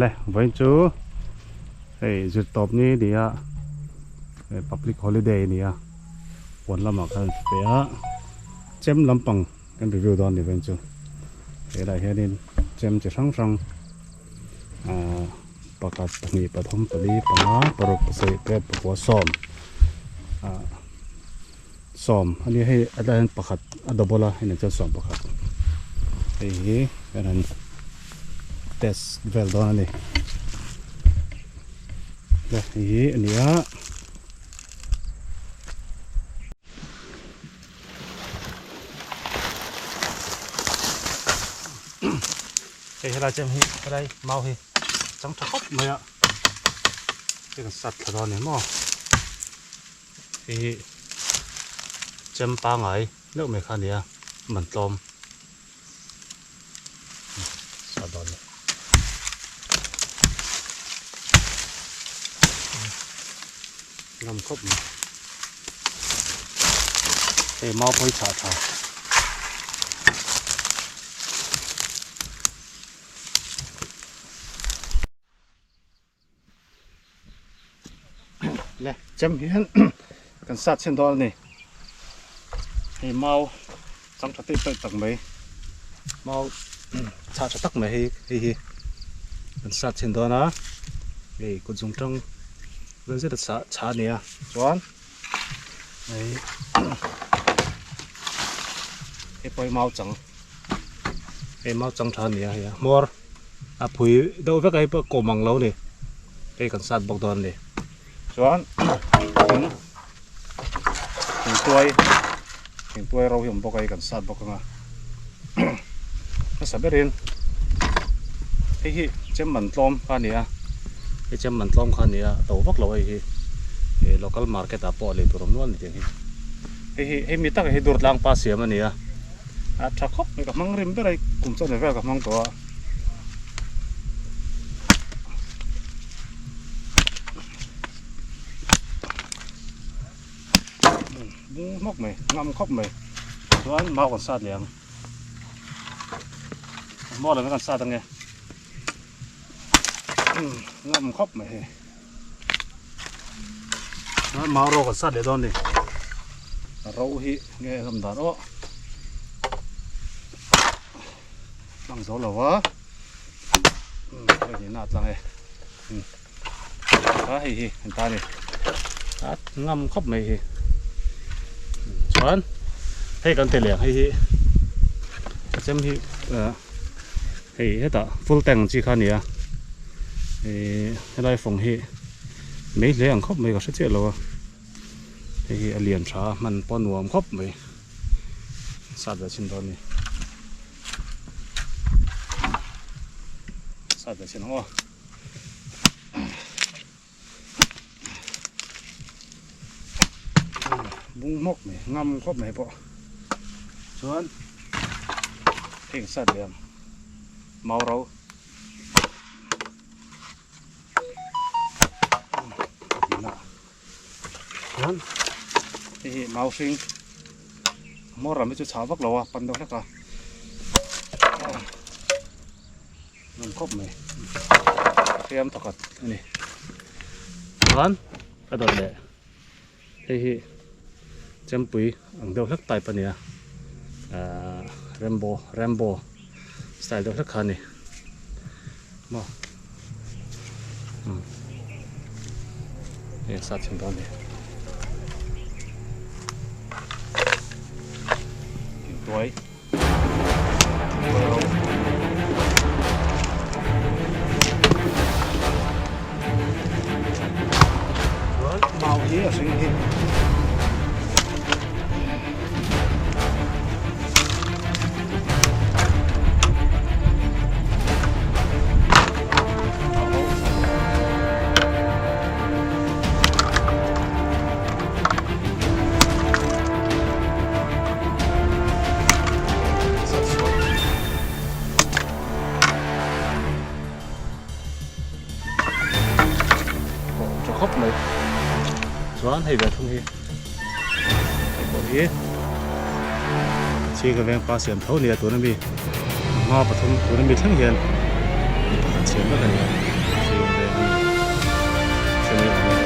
Le vawiin chu hei zirtawp ni a ni a public holiday a ni a huan lamah khan an pe a chem lampang kan review dawn a ni vawiin chu helaiah hianin chem chi hrang hrang ahh pakhat pahnih pathum pali panga paruk pasarih pariat pakua sawm ahh sawm a nia hei a tlaiah hian pakhat a double a hei nen chuan sawm pakhat hei hi kan han test vel dawn a ni hei hi a ni a. Hei helai chem hi helai mau hi chang tha khawp mai a hei kan sat thla dawn a ni maw hei hi chem pangai deuh mai kha a ni a man tlawm sat dawn a ni. Ngam khawp mai hei mau pawh hi chhah tha le chem hian kan sat chhin dawn a ni hei mau chang tha tih tawih tak mai mau chhah tha tak mai hei hei hi kan sat chhin dawn a hei kut zung tang vel zet a chhah chhah a ni a chuan hei hei pawh hi mau chang hei mau chang tha a ni a hei a hmawr a phui deuh vek a hei pawh kawm ang lo a ni hei kan sat bawk dawn a ni chuan thing thingtuai thingtuai ro hi awm bawk a hei kan sat bawk ang a hmasa berin hei hi chem man tlawm kha a ni a hei chem man tlawm kha a ni a to vak lo hei hi ih local market ah pawh lei tur awm nual a ni tih ang hi hei hi hei mi tak hi durtlang pa siam a ni a a tha khawp mai ka hmang rim ber a kum chuan vel ka hmang tawh a. Bung hmawk mai ngam khawp mai chuan mau kan sat leh ang mau lam hi kan sat ange ngam khawp mai hei chuan mau ro kan sat leh dawn a ni ro hi nge a ngam dan aw. Tlang zo lo a hei na tlang e a hei hi an ta ni a ngam khawp mai hi chuan hei kan ti leh ang hei hi a chem hi hei hetah full tank chi kha a ni a ih helai fawng hi mei hle ang khawp mai ka hre chiah lo a hei hi a lian tha a hman pawh a nuam khawp mai. Sat ve chhin dawn ni. Sat ve chhin ang aw. Bung hmawk mai, ngam khawp mai pawh. Chuan heng sat ve ang. Mau ro. Chuan hei hi mau hring hmawr lam hi chu chhah vak lo a pan deuh hlek a nuam khawp mai hriam pakhat a ni chuan ka dawt leh hei hi chempui ang deuh hlek type a ni a ahh rambo rambo style deuh hlek kha a ni maw hei sa chhin dawn a ni tuai mau hi a hring hi. Tha khawp mai chuan hei ve thung hi hei pawh hi chhing ka veng pa siam tho nia tuna mi hma pathum tuna mi thleng hian mi pakhat siam vek a ni a chhing ka veng a ni hre mai awm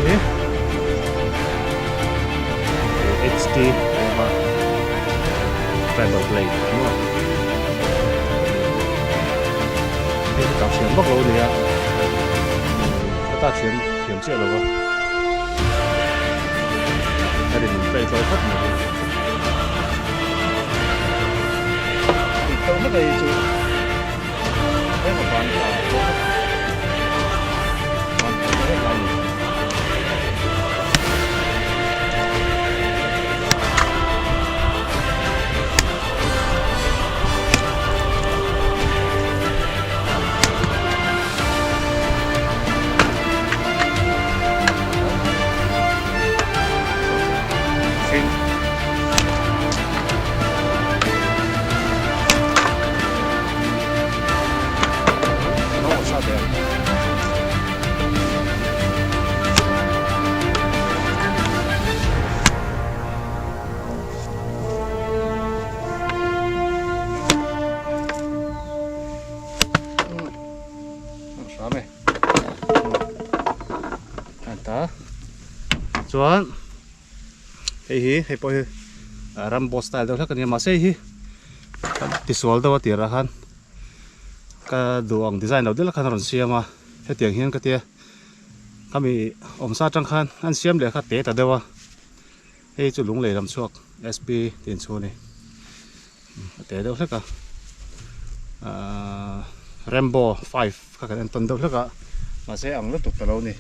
e. HT Reva Tribal Blade maw hei hi tak thiam vak lo a ni a ka tak thiam thiam chiah lo va a rin tlaih tlawi khawp mai. Chuan hei hi hei pawh hi rambo style deuh hlek a ni a mahse hei hi tisual deuh a tirah khan ka duh ang design lo deuh hlek khan a rawn siam a hetiang hian ka tia khami awmsa atang khan an siam leh kha te ta deuh a hei chu lung lei lam chhuak sp tih inchhu a ni a te deuh hlek a ahh rambo five kha kan en tawn deuh hlek a mahse ang lutuk ta lo a ni.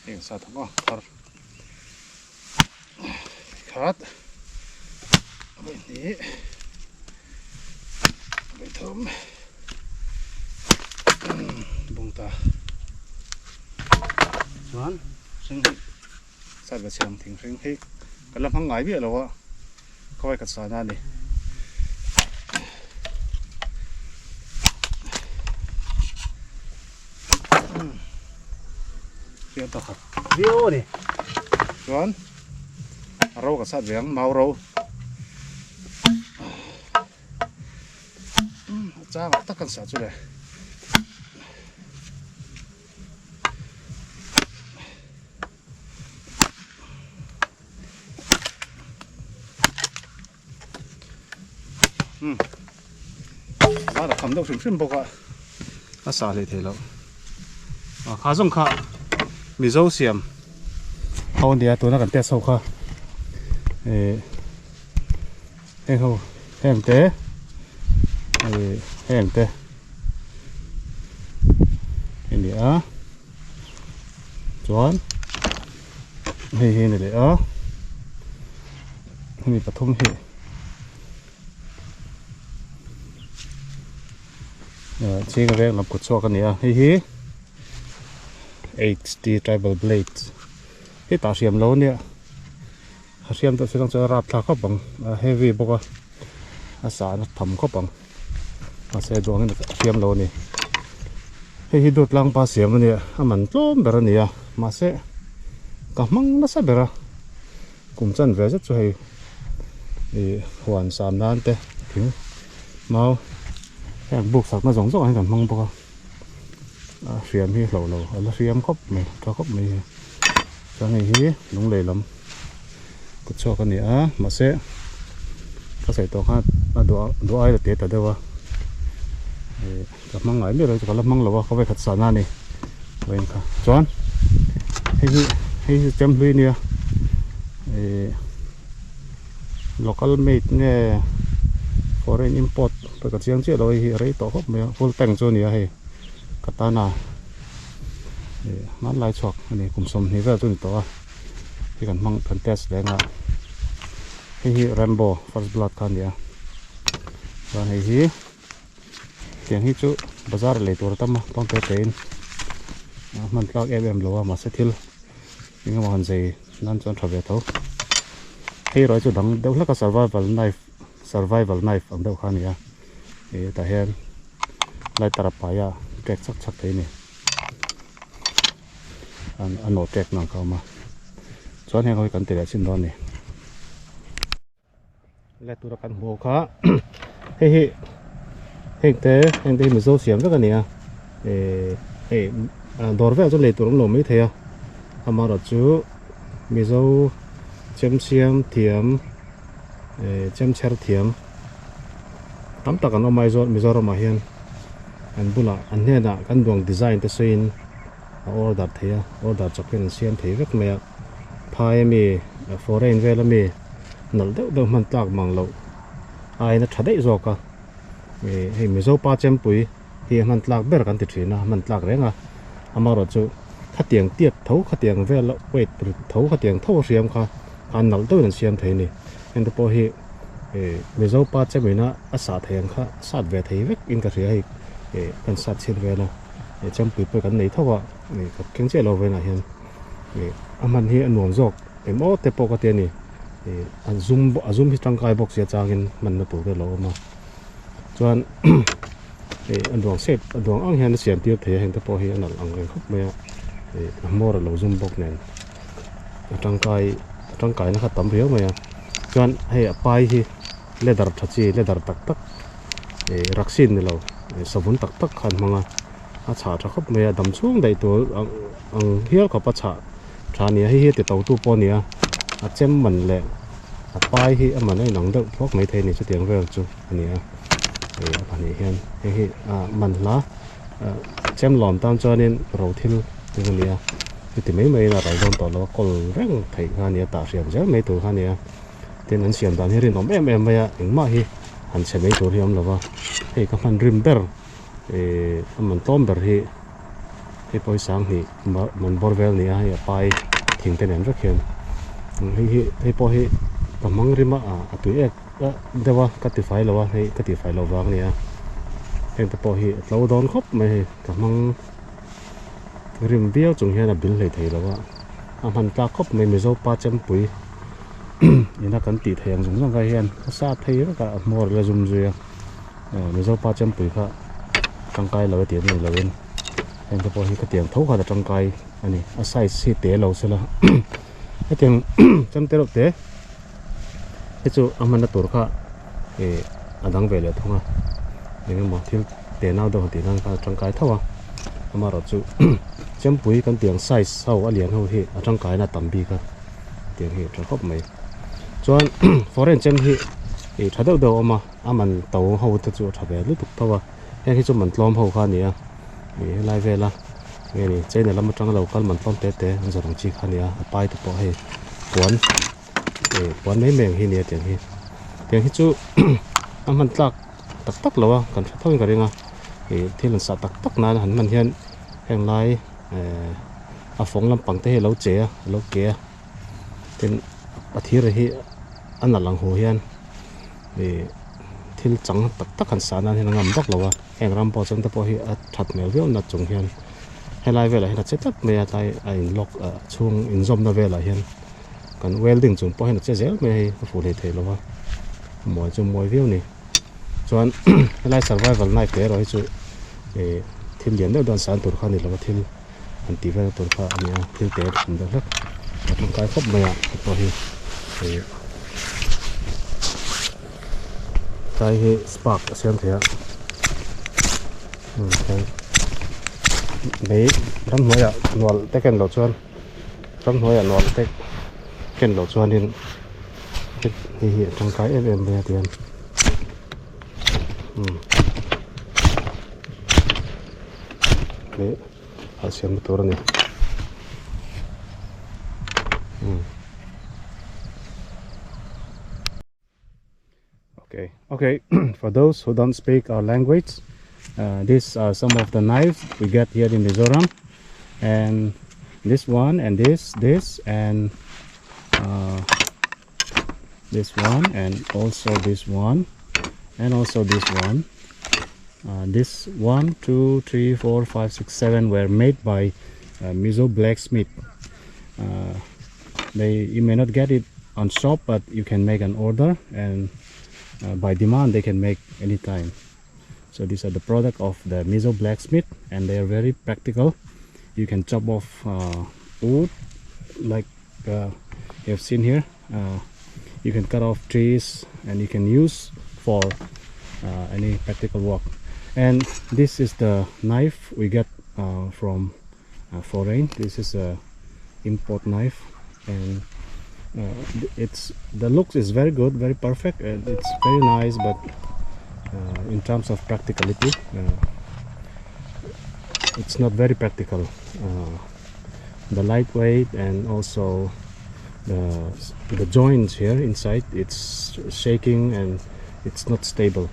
Heng sa thawk a thar. khat vawi hnih vawi thum bung ta chuan hring hi side va chhiang thing hring hi ka la hmang ngai miah lo a khawi ka chana a ni. Fiah pakhat viau a ni chuan a ro ka sat ve ang mau ro a chang ah tak kan sah chu le. Umm zar a kham deuh hrim hrim bawk a a sah hlei thei loh a kha zawng kha mizo siam ho a nia tuna kan test ho kha eh heng ho heng te eh heng te a ni a chuan hei hi a ni leh a hemi pathum hi ah ching veng lam kut chhuak a ni a hei hi H T tribal blade hi tah hriam lo a nia a hriam deuh chiang chuan a rap thlak khawp ang a heavy bawk a a sah na tham khawp ang mahse duh angin a hriam lo a ni hei hi dawt tlangpa siam a nia a man tlawm ber a ni a mahse ka hmang nasa ber a. Kum chan ve zet chu hei ih huan sam nan te thing mau heng buk sakna zawng zawng ah hian kan hmang bawk a a hriam hi hloh lo a la hriam khawp mai tha khawp mai hi chuan hei hi lunglei lam kut chhuak a ni a mahse ka sawi tawh khan a duh duh ai la te ta deuh a ih ka hmang ngai miah lo chu ka la hmang lo a ka vawikhat sahna a ni vawiin kha chuan hei hi hei hi chem hlui a nia ih local made nge foreign import pawh ka chiang chiah lo hei hi a rei tawh khawp mai a full tank chu a ni a hei katana ih hmanlai chhuak a ni kum sawmhnih vel chu a ni tawh a hei kan hmang kan test leh anga hei hi rambo first blood kha a ni a chuan hei hi. Tiang hi chu bazar lei tur a tam a tawng te te in a hman tlak em em lo a mahse thil eng emaw han zei nan chuan tha ve tho hei erawh hi chu dang deuh hlek a survival knife survival knife ang deuh kha a ni a ih tah hian lighter a pai a tek chak chak thei a ni a nawh tek na ang kha a awm a chuan heng ho hi kan ti leh chin dawn a ni. Let tura kan hmuh kha hei hi heng te heng te hi mizo siam vek a ni a eh hei dawr velah chuan lei tur awm lo mai thei a amaherawh chu mizo chem siam thiam eh chem chher thiam tam tak an awm a Aizawl Mizoramah hian an bulah an hnenah kan duang design te sawiin a order thei a order chawp hian an siam thei vek mai a. Phai ami foreign vel ami nalh deuh deuh hman tlak mang loh aiin a tha daih zawk a ih hei Mizo pa chempui hi a hman tlak ber kan ti thin a hman tlak reng a amaherawh chu khatiang tiat tho khatiang vel weight rit tho khatiang tho a hriam kha khan nalh deuhin an siam thei a ni heng te pawh hi ih Mizo pa chemina a sah thei ang kha sat ve thei vek in ka hria hei ih kan sat chhin vel a ih chempui pawh kan nei tho a ih ka keng chiah lo velah hian. Ih a hman hi a nuam zawk em aw te pawh ka ti a ni ih a zum a zum hi tangkai bawk sia changin hmanna tur te a lo awm a chuan ih a duang shape a duang ang hian a siam tir thei a heng te pawh hi a nalh ang reng khawp mai a ih a hmawr a lo zum bawk nen a tangkai a tangkaina kha tam riau mai a chuan hei a pai hi leather tha chi leather tak tak ih raksin ni lo savun tak tak kha an hmang a. A chhah tha khawp mai a dam chhung daih tur ang ang hial khawp a chhah tha a ni a hei hi a ti to tu pawh a ni a a chem man leh a pai hi a man a inang deuh thuak mai thei a ni chutiang vel chu a ni a ih a pahnih hian hei hi ah man hla ah chem lawm tan chuanin ro thil thil a ni a chuti mai maiin a ral dawn tawh lo a kawl reng theih kha a ni a tah hriam zel mai tur kha a ni a tin an siam dan hi rinawm em em mai a engmah hi han chhe mai tur hi a awm lo va hei ka hman rim ber. Ihh a man tlawm ber hi hei pawh hi sanghnih man bawr vel a ni a hei a pai thing te nen vek hian hei hi hei pawh hi. Ka hmang rim a a tui ek deuh a ka tifai lo a hei ka tifai loh vang a ni a heng te pawh hi a tlo dawn khawp mai hei ka hmang rim viau chung hian a bil hlei thei lo a a hman tlak khawp mai Mizo pa chempui ina kan tih theih ang zawng zawng kha hian a sa thei vek a a hmawr la zum zui a Mizo pa chempui kha tangkai lo e tih a ni loin heng te pawh hi ka tiang tho khan a tangkai a ni a size hi te lo sela. Hetiang chemte reuh te hi chu a hmanna tur kha ih a dang ve leh thung a eng emaw thil te nau deuh han tih nan khan a tangkai tho a amaherawh chu chempui kan tih ang size ho a lian ho hi a tangkaina a tam bik a tiang hi a tha khawp mai chuan foreign chem hi ih tha deuh deuh a awm a a man to ho te chu a tha ve lutuk tho a heng hi chu man tlawm ho kha a ni a ih helai vela. Nge ni China lam atanga lo kal man tlawm te te an zawrh ang chi kha a nia a pai te pawh hei puan eh puan mai mai ang hi a nia tiang hi tiang hi chu a hman tlak tak tak lo a kan hre tho in ka ring a ih thil an sah tak tak nan han hman hian heng lai eh a fawng lampang te hi a lo che a a lo ke a tin a thir hi a nalh ang hu hian ih thil chang tak tak han sah nan hian a ngam vak lo a. Heng ram pawh chuan te pawh hi a that hmel viau nat chung hian helai velah hian a che tlat mai a tlai a in lock ah chhung inzawmna velah hian kan welding chung pawh hian a che zel mai a hei a fuh hlei thei lo a mawi chu mawi viau a ni chuan helai survival knife te erawh hi chu ih thil lian deuh deuh an san tur kha a ni lo a thil an tih velna tur kha a ni a thil te a awm deuh hlek a tangkai khawp mai a hei pawh hi ih tlai hi spark a siam thei a umm mei ramhnuaiah nual te ken loh chuan ramhnuaiah nual te ken loh chuanin hei hi a tangkai em em mai a tihian umm mei a siamna tur a ni umm. Okay, okay. For those who don't speak our language, uh, these are some of the knives we get here in Mizoram. And this one and this, this and uh, this one and also this one and also this one. Uh, this one, 2, 3, 4, 5, 6, 7 were made by uh, Mizo blacksmith. Uh, they you may not get it on shop, but you can make an order, and uh, by demand they can make anytime. So these are the product of the Mizo blacksmith, and they are very practical. You can chop off uh, wood like uh, you have seen here. Uh, you can cut off trees, and you can use for uh, any practical work. And this is the knife we get uh, from uh, foreign. This is a import knife, and uh, it's the looks is very good, very perfect, and it's very nice, but uh, in terms of practicality, uh, it's not very practical. Uh, the lightweight and also the the joints here inside, it's shaking and it's not stable.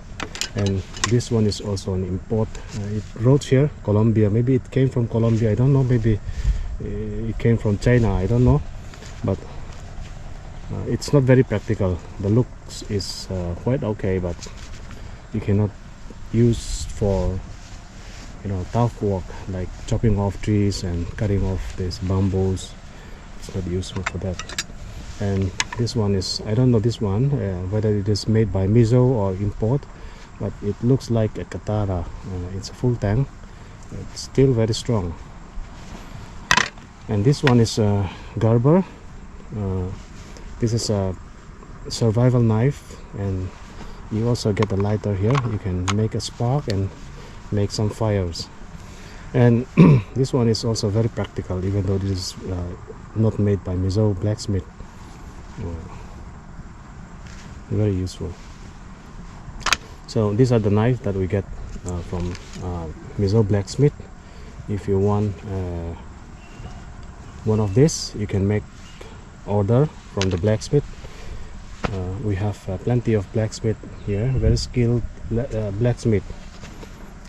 And this one is also an import. Uh, it wrote here Colombia. Maybe it came from Colombia, I don't know. Maybe uh, it came from China, I don't know. But uh, it's not very practical. The looks is uh, quite okay, but you cannot use for, you know, tough work like chopping off trees and cutting off these bamboos. It's not useful for that. And this one is, I don't know this one, uh, whether it is made by Mizo or import, but it looks like a katara. Uh, it's a full tang. It's still very strong. And this one is a Gerber. Uh, this is a survival knife, and you also get a lighter here. You can make a spark and make some fires. And this one is also very practical, even though this is uh, not made by Mizo blacksmith. Uh, very useful. So these are the knives that we get uh, from uh, Mizo blacksmith. If you want uh, one of this, you can make order from the blacksmith. Uh, we have uh, plenty of blacksmith here, very skilled uh, blacksmith,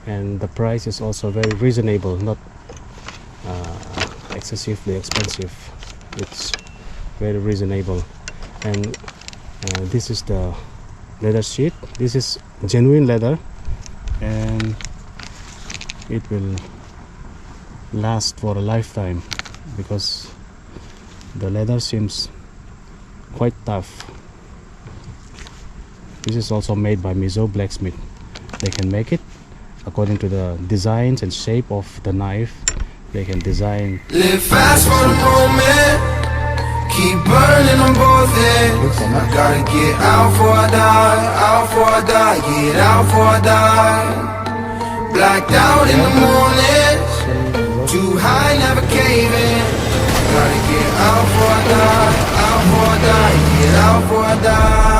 and the price is also very reasonable, not uh, excessively expensive. It's very reasonable. And This is the leather sheet. This is genuine leather and it will last for a lifetime because the leather seems quite tough. This is also made by Mizo blacksmith. They can make it according to the designs and shape of the knife. They can design. Live fast for the moment. Keep burning on both ends. I gotta get out before I die. Out before I die. Get out before I die. Blacked out in the morning. Too high, never cave in. Gotta get out before I die. Out before I die. Get out before I die.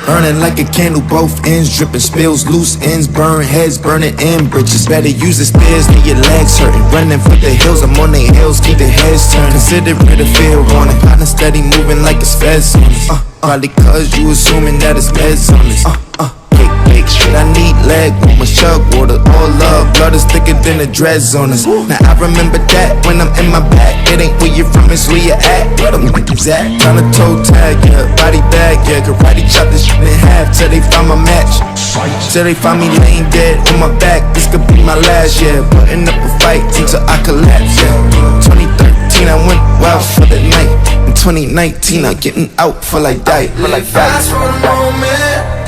Burning like a candle, both ends dripping spills, loose ends burn, heads burning in bridges. Better use the stairs, than your legs hurting. Running for the hills, I'm on their heels, keep the heads turning. Consider it a fair warning. Partner steady moving like it's feds on us. Probably cause you assuming that it's meds on us. Cake, bake, shit, I need leg warmers, chug water, all love. Blood is thicker than the dreads on us. Now I remember that when I'm in my back. It ain't where you're from, it's where you're at. Where them niggas at? Time to toe tag, yeah, body bag, yeah. Karate chop this shit in half till they find my match. Till they find me laying dead on my back. This could be my last, yeah. Putting up a fight until I collapse, yeah. 2013, I went wild for the night. In 2019, I'm getting out for like die. For like Live die. fast for the moment.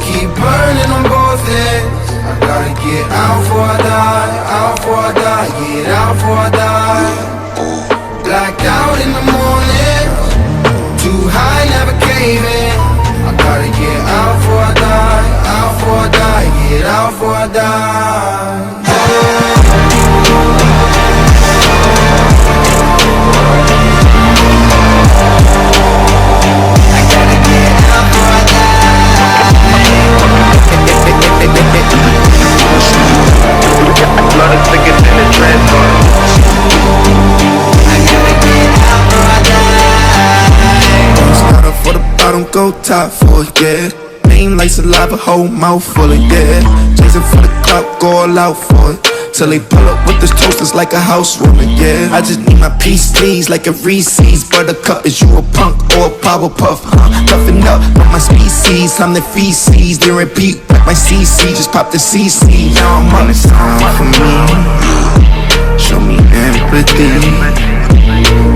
Keep burning on both ends. I gotta get out before I die. Out before I die. Get out before I die. Blacked out in the morning. Too high, never cave in. I gotta get out before I die. Out before I die. Get out before I die. Blood is thicker than the dreads on us. Start up for the bottom, go top for it, yeah. Name like saliva, whole mouth full of yeah. Chasing for the clout, go all out for it. Till they pull up with this toasters like a housewarming, yeah. I just need my peace, please, like a Reese's. Buttercup, is you a punk or a Powerpuff, huh? Toughen up with my species, I'm the feces. They repeat like my CC, just pop the CC. Now I'm on it's time for me. Show me empathy.